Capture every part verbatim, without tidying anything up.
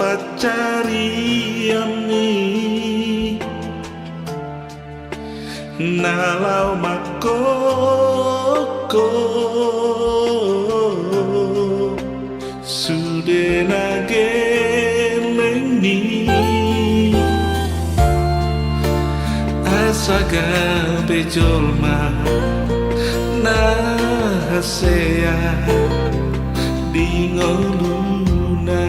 pancarianmi na laho mangkoko sude na gellengmi, asa gabe jolma na hasea di ngoluna.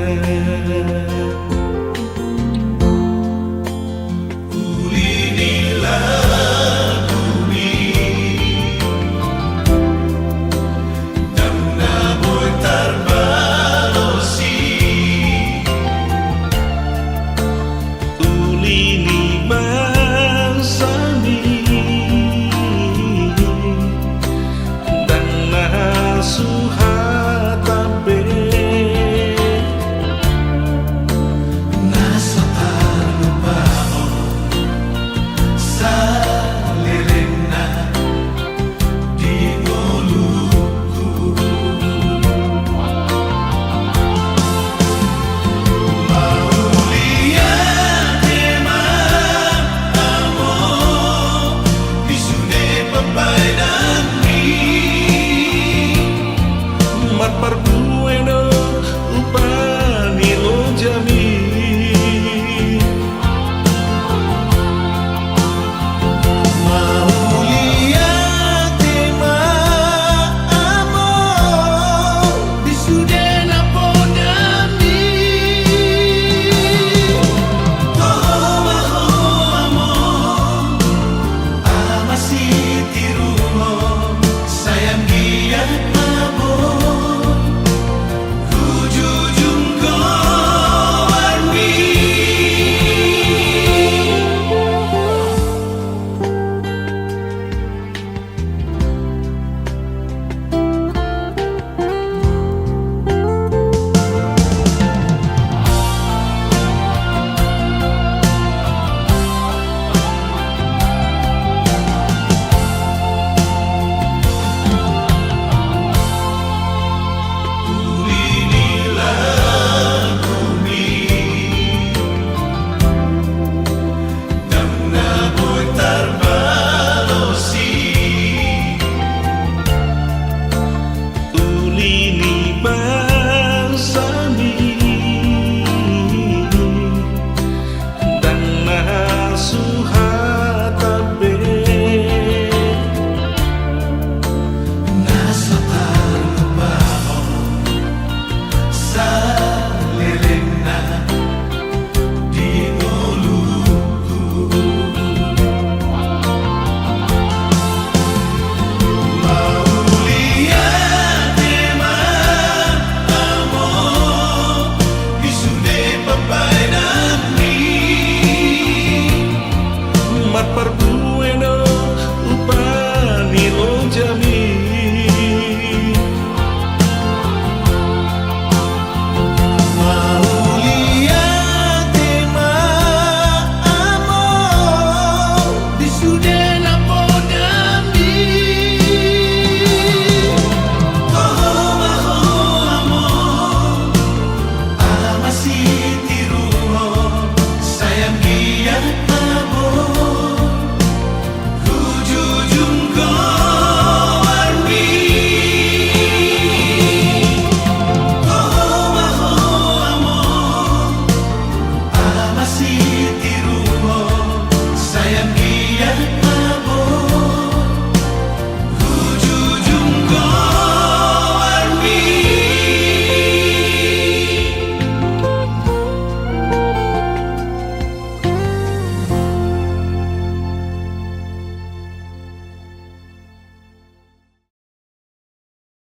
Uli ni lagumi ndang na boi tarbalosi, uli ni bangsami ndang na suhata be, na so tarlupa on salelengna di ngolungku. Mauliate ma among di sude pambahenanmi, marparbue do upa ni lojami. Mauliate ma among di sude na ponami. Toho ma ho among, ama sitiruon, sai anggiat ma among hujujung goarmi. Ndang na boi tarbalosi, uli ni bangsami ndang na suhata be, na so tarlupa on salelengna di ngolungku. Mauliate ma among di sude pambahenanmi, marparbue